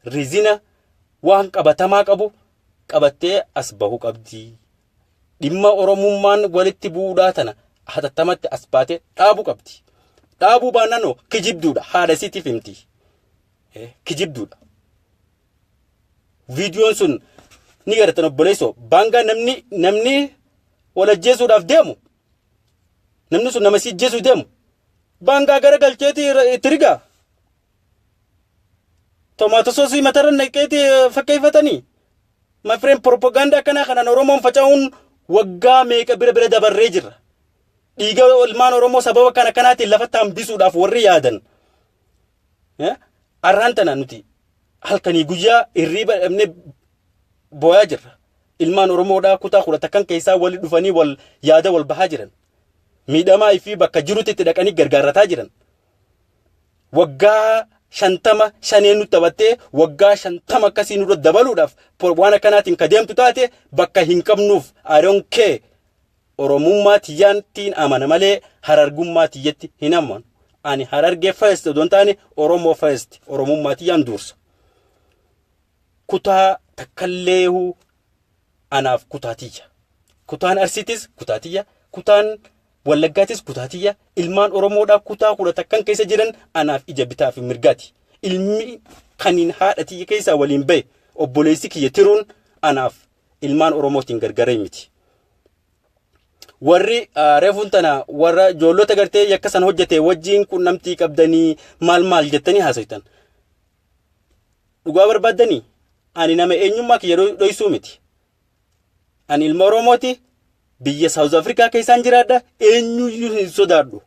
Rizina waan qabatamaa qabu qabattee as bahuu qabdi. Dhimma Oromummaan walitti bu'uudhaa tana hatattamatti as baatee dhaabuu qabdi. Dhaabuu baannaan kijibduudha. Haadha isiitiif himti. Kijibduudha. Viidiyoon sun ni garatan obboleessoo baangaa namni namni wal ajjeesuudhaaf deemu namni sun nama si ajjeesuu deemu baangaa gara galcheeti itti rigaa. Tomato soosii matarra naqeeti fakkeeffatanii. My friend, propaganda akkanaa kanaan Oromoon faca'uun waggaa meeqa bira bira dabarree jirra. Dhiiga ilmaan Oromoo sababa kana kanaatiin lafatti hambisuudhaaf warri yaadan. Arraan tana nuti halkanii guyyaa hirriiba dhabnee booyaa jirra. Ilmaan Oromoodhaa kutaa 11 keessaa wali dhufanii wal yaada wal bahaa jiran. Miidhamaa fi bakka jirutti itti dhaqanii gargaarrataa jiran. Waggaa 50 shanee nu taphattee waggaa 50 akkasii nurra dabaluudhaaf waan akkanaatiin ka deemtu taate bakka hin qabnuuf. I don't care. Oromummaa tiyyaantiin amana malee Harargummaa tiyyatti hin amanu. Ani Harargee first odoo hin taane Oromoo first, Oromummaa tiyyaan dursa. Kutaa takkalleehu anaaf kutaa tiyya. Kutaan Arsiitis kutaa tiyya. Kutaan Wallaggaatis kutaa tiyya. Ilmaan Oromoodhaa kutaa 11 keessa jiran anaaf ija bitaa fi mirgaati. Ilmi kaniin haadha tiyya keessaa waliin bahe obboleessi kiyya tiruun anaaf ilmaan Oromootiin gargaree miti. Warri reefuun tana warra ijoollota gartee yakka san hojjete wajjin qunnamtii qabdanii maal maal jettanii haasoftan. Dhugaa barbaaddanii ani nama eenyummaa kiyya dhoysuu miti. Ani ilma Oromooti, biyya South Africa keessaan jiraadha, eenyuyyuu hin sodaadhu.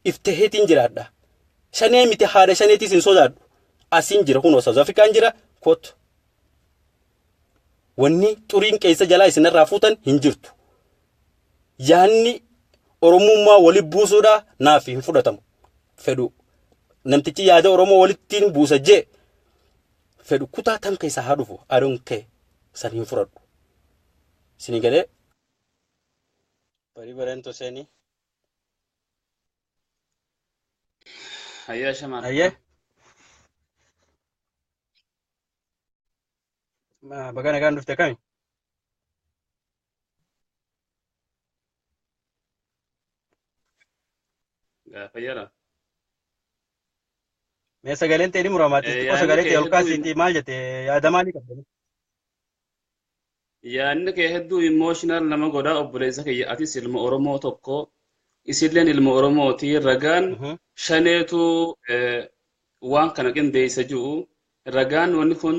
Iftaheetiin jiraadha. Shanee miti, haadha shaneetis hin sodaadhu. Asiin jira, kunoo South Afrikaan jira, kottu. Wanni xuriin keessa jalaa isinirraa fuutan hin jirtu. Yaanni Oromummaa wali buusuudha naaf hin fudhatamu. Fedhu namtichi yaada Oromoo walittiin buusa jee fedhu kutaa tam keessaa haa dhufu, I don't care, san hin fudhadhu. Isinii galee? Barii bareentu seenii. Hayyaa shamaa. Hayyee. Baga nagaan dhufte, kami? Fayyaadha. Mee sagaleen ta'e ni muramaatti xiqqoo Yaadni sagalee kee ta'e ol hedduu kaasiitii maal jette, yaada maalii qabda? Yaadni kee hedduu emotional nama godha, obboleessa kiyya. Atis ilma Oromoo tokko, isilleen ilma Oromooti. Ragaan shaneetu waan kana qindeessa jiru, ragaan wanni kun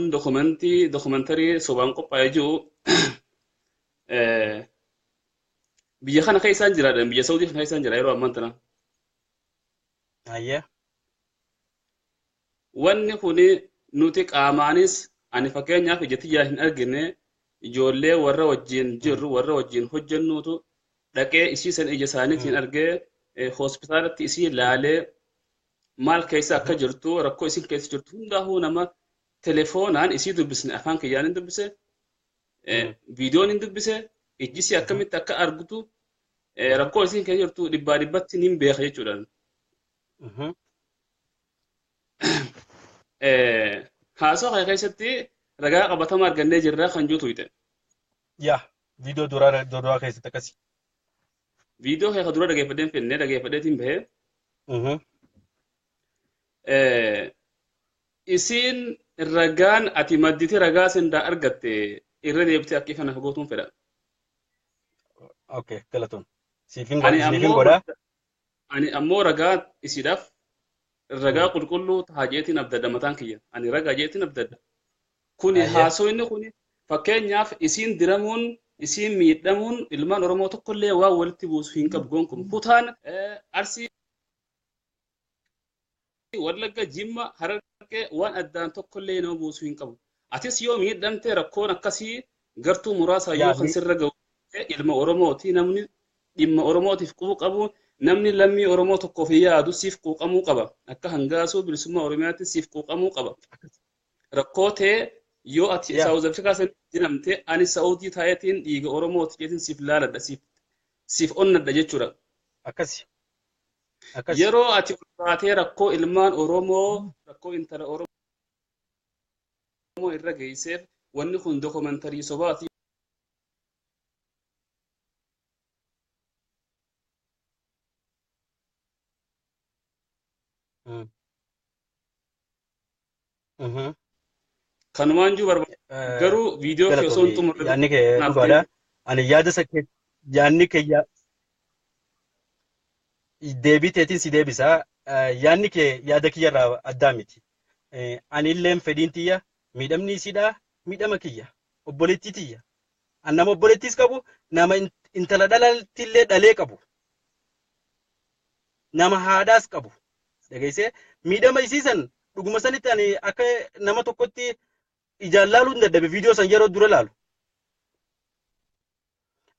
dokumentarii sobaan qophaa'e jiru, biyya kana keessaan jiraadha, biyya Saudii kana keessaan jira yeroo ammaan tana. Hayyee. Wanni kun nuti qaamaanis, ani fakkeenyaaf ija tiyyaa hin argine, ijoollee warra wajjin jirru, warra wajjin hojjennuutu dhaqee isii san ija isaaniitiin argee, hospitaalatti isii laalee, maal keessa akka jirtu, rakkoo isin keessa jirtu hundaa'uu nama telefoonaan isii dubbisne, afaan kiyyaan hin dubbise, viidiyoon hin dubbise, ijji isii akkamitti akka argitu, rakkoo isin keessa jirtu dhibbaa dhibbatti nin beeka jechuudha. Haasoo kana keessatti ragaa qabatamaa argannee jirra kan jiru tuyxe. Yaa, viidiyoo duraa duraa keessatti akkasi. Viidiyoo kee ka dura dhageeffadheen fennee dhageeffadheetiin bahee. Isiin ragaan ati madditi ragaa sindaa argatte irra deebitee akka ifa naaf gootuun fedha. Okay, galatoon. Siifin Ani godha. Siifin ammoo godha. Ani ammoo ragaa isiidhaaf ragaa qulqulluu tahaa jeetiin abdadha mataan kiyya. Ani ragaa jeetiin abdadha. Kuni haasoo inni kuni fakkeenyaaf isiin diramuun, isiin miidhamuun ilmaan Oromoo tokkollee waan walitti buusu hin qabu gonkumaa. Kutaan Arsii, Wallagga, Jimma, Harargee waan addaan tokkollee nama buusu hin qabu. Atis yoo miidhamte rakkoon akkasii gartuu muraasaa yoo kan sirra gahu ilma Oromooti, namni dhimma Oromootiif qubu qabu, namni lammii Oromoo tokkoof yaadu siif quuqamuu qaba. Akka hangaasuu bilisummaa Oromiyaatti siif quuqamuu qaba. Rakkoo ta'e yoo ati South Africa san diramte, ani Saudii taa'eetiin dhiiga Oromooti jeetiin siif laaladha, siif onnadha jechuudha. Akkasi. Akkasi. Yeroo ati ol baatee rakkoo ilmaan Oromoo, rakkoo intala Oromoo Oromoo irra geesseef wanni kun dookumentarii sobaati. Kanumaan jiru barbaada. Garuu viidiyoo kee osoo hin xumurre Yaanni kee dhugaadha. Ani yaada yaanni kee deebii teetiin si deebisa. Yaanni kee yaada kiyyarraa addaa miti. Ani illeen fedhiin tiyya miidhamni isiidha miidhama kiyya obboleettii tiyya. An nama obboleettiis qabu, nama intala dhalattillee dhalee qabu. Nama haadhaas qabu. Dhageessee miidhama isiisan dhuguma sanitti ani akka nama tokkotti ijaan laaluu hin dadhabe viidiyoo san yeroo dura laalu.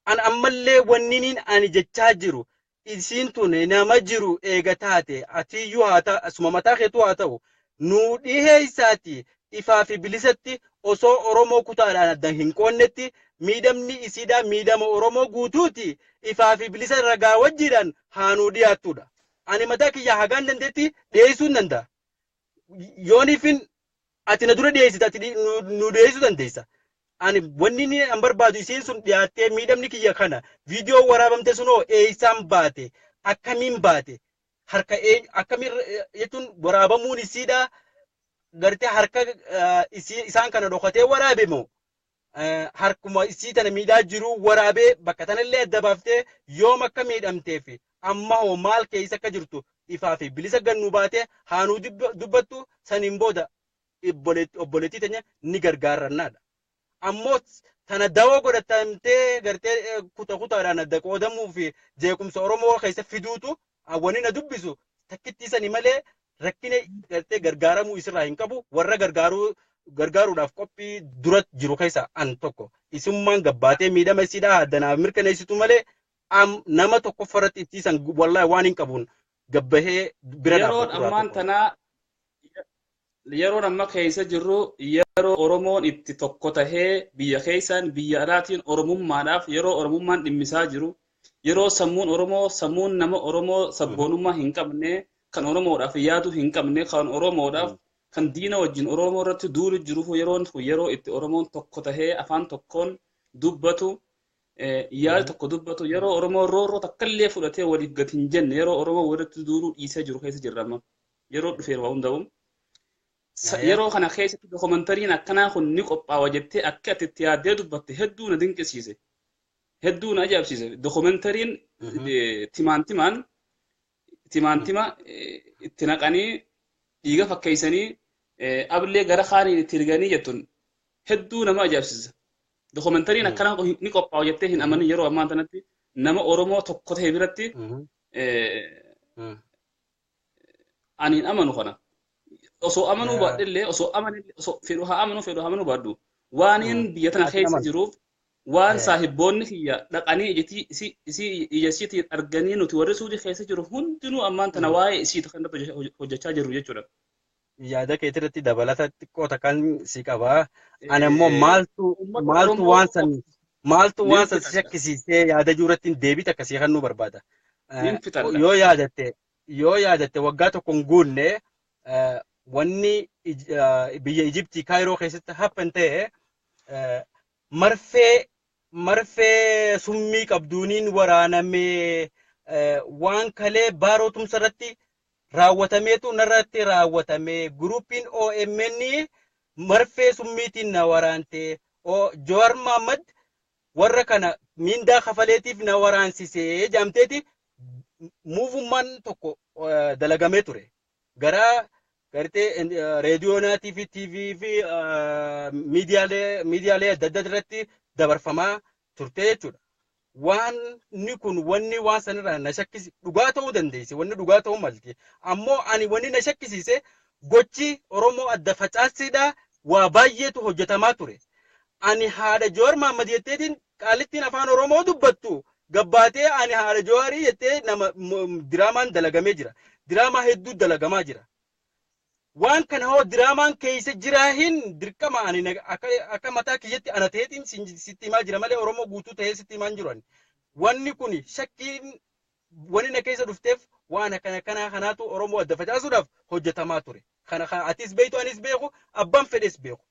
An ammallee wanniniin ani jechaa jiru, isiin tun nama jiru eega taate, atiyyuu haa ta'u, asuma mataa keetuu haa ta'u, nuu dhiheessaati ifaa fi bilisatti osoo Oromoo kutaadhaan addan hin qoonnetti, miidhamni isiidhaa miidhama Oromoo guutuuti, ifaa fi bilisa ragaa wajjiidhaan haa nuu dhiyaattudha. Ani mataa kiyya hagaan dandeetti dhiyeessuu hin danda'a. Yooniifin ati na dura dhiyeessite, ati nu dhiyeessuu dandeessa. Ani wanni inni an barbaadu isiin sun dhiyaattee miidhamni kiyya kana, viidiyoo waraabamte sunoo eessaan baate, akkamiin baate, harka akkamiin jechuun waraabamuun isiidha gartee harka isii isaan kana dhokatee waraabe moo harkuma isii tana miidhaa jiru waraabee, bakka tanallee adda baaftee yoom akka miidhamtee fi amma hoo maal keessa akka jirtu ifaa fi bilisa gannuu baatee haanuu dubbattu. Saniin booda obboleettii teenya ni gargaarrannaadha. Ammoo tana dawoo godhatamtee gartee kuta kutaadhaan adda qoodamuu fi jeequmsa Oromoo keessa fiduutu wanni na dubbisu takkittii sani malee rakkina gartee gargaaramuu isirraa hin qabu. Warra gargaaruu gargaaruudhaaf qophii dura jiru keessa an tokko. Isummaan gabbaatee miidhama isiidhaa addanaaf mirkaneessitu malee am nama tokkoffarratti ittiisan wallahi waan hin qabuun gabbahee bira Yeroon dhaabbatu ammaan tokko. tanaa, yeroon amma keessa jirru yeroo Oromoon itti tokko tahee biyya keessaan biyya alaatiin Oromummaadhaaf, yeroo Oromummaan dhimmisaa jiru, yeroo sammuun Oromoo, sammuun nama Oromoo sabboonummaa hin qabne, kan Oromoodhaaf yaaduu hin qabne, kan Oromoodhaaf kan diina wajjin Oromoo irratti duulu jiru, yeroon kun yeroo itti Oromoon tokko tahee afaan tokkoon dubbatu, yaada tokko dubbatu, yeroo Oromoon roorroo takkallee fudhatee waliif gadi hin jenne, yeroo Oromoo walitti duuluu dhiisee jiru keessa jirra amma. Yeroo dhufeera waa hundaa'u. Yeroo kana keessatti dookumentariin akkanaa kun ni qophaawa jettee akka ati itti yaaddee dubbatte hedduu na dinqisiise. Hedduu na ajaa'ibsiise. Dookumentariin timaan timaan timaan tima itti naqanii dhiiga fakkeessanii ablee gara kaaniin itti riganii jettuun hedduu nama ajaa'ibsiisa. Dookumentariin akkanaa kun ni qophaawa jettee hin amanin yeroo ammaa kanatti nama Oromoo tokko ta'e biratti ani hin amanu kana. Osoo amanuu baadhellee, osoo amanillee, osoo fedhu haa amanuu, fedhu haa amanuu baadhu. Waaniin biyya tana Ati keessa amanta. jiruuf waan saahibboonni kiyya dhaqanii ijitii isii isii ija isiitiin arganii, nuti warri Suudii keessa jiru hundinuu ammaan tana waa'ee isiiti kan irratti hojjechaa jirru jechuudha. Yaada keetirratti dabalata xiqqoo takkan si qabaa. Ani ammoo maaltu Uummata maaltu Oromoo waan san maaltu nin waan san si fixadha. shakkisiisee yaada jirutti deebii takka si kennuu barbaada. Nin fixadha. Yoo yaadatte waggaa tokko hin guunne wanni biyya Ijiptii Kaayiroo keessatti happen ta'e, marfee summii qabduuniin waraanamee, waan kalee Baaroo Tumsa irratti raawwatameetu narratti raawwatame, guruupiin OMN marfee summiitiin na waraante, Jawaar Mohammad warra kana miindaa kafaleetiif na waraansisee jaamteeti muuvummaan tokko dalagamee ture. Gara gartee reediyoonaatii fi TV fi miidiyaalee adda addaa irratti dabarfamaa turte jechuudha. Waan inni kun wanni waan sanirraa na shakkisi dhugaa ta'uu dandeessi, wanni dhugaa ta'uu malti. Ammoo ani wanni na shakkisiise gochi Oromoo adda facaasiidha, waa baay'eetu hojjetamaa ture. Ani haadha Jawaar Mohammad jetteetiin qaalittiin afaan Oromoo dubbattu gabbaatee ani haadha Jawaarii jettee nama diraamaan dalagamee jira. Diraamaa hedduu dalagamaa jira. Waan kana hoo diraamaan keessa jiraa hin dirqama ani akka mataa kiyyatti ana ta'eetiin sitti himaa jira malee Oromoo guutuu ta'ee sitti himaa hin jiru ani. Wanni kun shakkiin wanni na keessa dhufteef waan akkana kanaa kanaatu Oromoo adda facaasuudhaaf hojjetamaa ture. Kana atis beektu, anis beeku, abbaan fedhes beeku.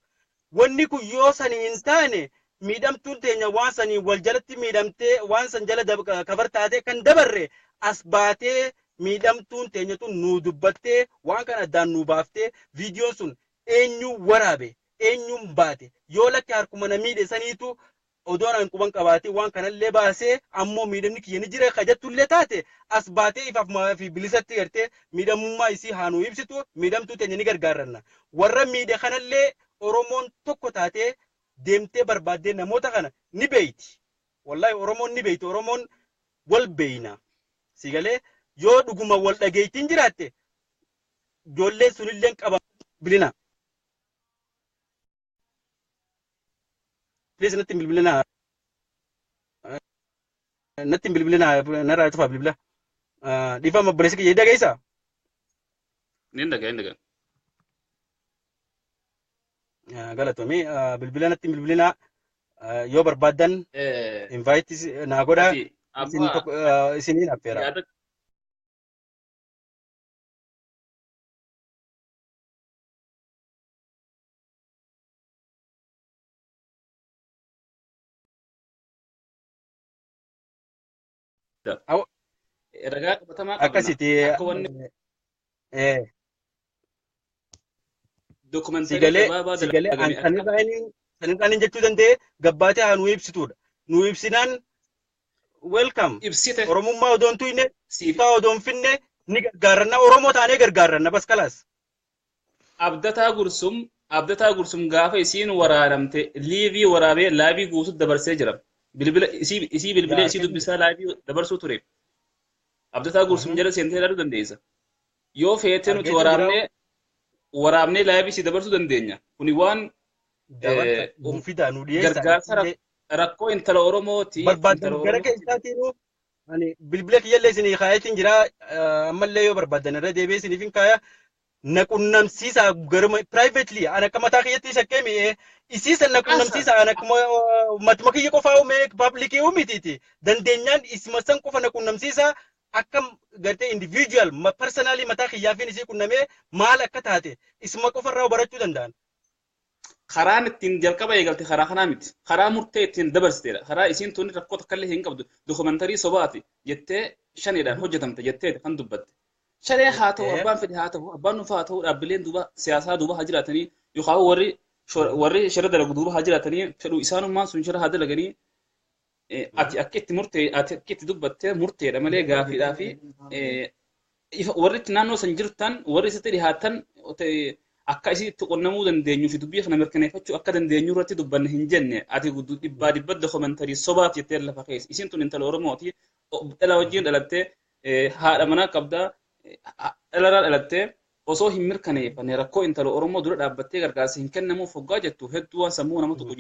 Wanni kun yoo sani hin taane, miidhamtuun teenya waan sanii wal jalatti miidhamtee, waan san jala kabar taatee kan dabarre, as baatee miidhamtuun teenya tun nuu dubbattee, waan kana addaan nuu baaftee, viidiyoon sun eenyuun waraabe, eenyuun baate, yoo lakki harkuma na miidhe saniitu odoon an quban qabaatee waan kanallee baasee, ammoo miidhamni kiyya ni jira ka jettullee taate, as baatee ifaaf fi bilisatti gartee miidhamummaa isii haa nuu ibsitu. Miidhamtuu teenya ni gargaarranna. Warra miidhe kanallee Oromoon tokko taatee deemtee barbaaddee namoota kana ni beeyti. Wallahi Oromoon ni beeyti. Oromoon wal beeyna. Si galee? Yoo dhuguma wal dhageeytiin jiraatte, ijoolleen sunillee qaba bilina. Please, natti hin bilbilinaa. Natti hin bilbilinaa, narraa cufaa bilbila. Dhiifama, obboleessi kiyya, dhageessaa? Ni dhagaa, ni dhagaa. Galatoomii, bilbila natti hin bilbilinaa. Yoo barbaaddan invite naa godhaa. Isiniin affeera. Ragaa qabatamaa qabna. Akkasitti. Akka wanni dokumentaarii gabaabaa Sigalee dalagame sanirraa inni jechuu danda'e gabbaatee haa nuu ibsituudha. Nuu ibsinaan welcome. Ibsite. Oromummaa odoon tuyne, siifaa odoon finne, ni gargaarranna. Oromoo taanee gargaarranna, bas kalaas. Abdataa Gursum gaafa isiin waraanamte live waraabee live guutuu dabarsee jira. Bilbila isii bilbilee isii dubbisaa live dabarsuu ture. Abdataa Gursum jala seentee ilaaluu dandeessa. Yoo feete nuti waraabnee live isii dabarsuu dandeenya. Kuni waan Fidaa nu dhiyeessa. Gargaarsa rakkoo intala Oromooti. Barbaadan gara keessaatiinuu ani bilbila kiyyallee isinii kaayatiin jira, ammallee yoo barbaadan irra deebi'ee isiniif hin kaaya. Na qunnamsiisaa garuma privately, ani akka mataa kiyyatti shakkee mi'ee isii san na qunnamsiisaa. Ani akkuma matuma kiyya qofaa uumee public uumitiiti dandeenyaan isuma san qofa na qunnamsiisaa. Akka gartee individual personally mataa kiyyaafin isii qunnamee maal akka taate isuma qofarraa barachuu danda'an. Karaan ittiin jalqaba eegalte karaa kanaa miti. Karaa murtee ittiin dabarsiteedha. Karaa isiin tuni rakkoo takka illee hin qabdu. Dokumentarii sobaati jettee shaneedhaan hojjetamte jettee kan dubbatte. Shanee haa ta'u, abbaan fedhe haa ta'u, abbaan dhuunfaa haa ta'u, dhaabbileen duuba siyaasaa duuba haa jiraatanii yookaan warri shira dalagu duuba haa jiraatanii, fedhu isaanummaan sun shira haa dalaganii, ati akka itti murtee, ati akka itti dubbattee murteedha malee gaafiidhaa fi warri itti naannoo san jirtan, warri isatti dhihaatan, akka isii itti qunnamuu dandeenyuu fi dubbii kana mirkaneeffachuu akka dandeenyu irratti dubbanne hin jenne. Ati dhibbaa dhibba dokumentarii sobaati jettee lafa keessa. Isiin tun intala Oromooti, dhala wajjin dhalattee, haadha manaa qabdaa, dhalarraa dhalattee osoo hin mirkaneeffanne rakkoo intala Oromoo dura dhaabbattee gargaarsa hin kennamuuf hoggaa jettu hedduu waan sammuu nama tuqu.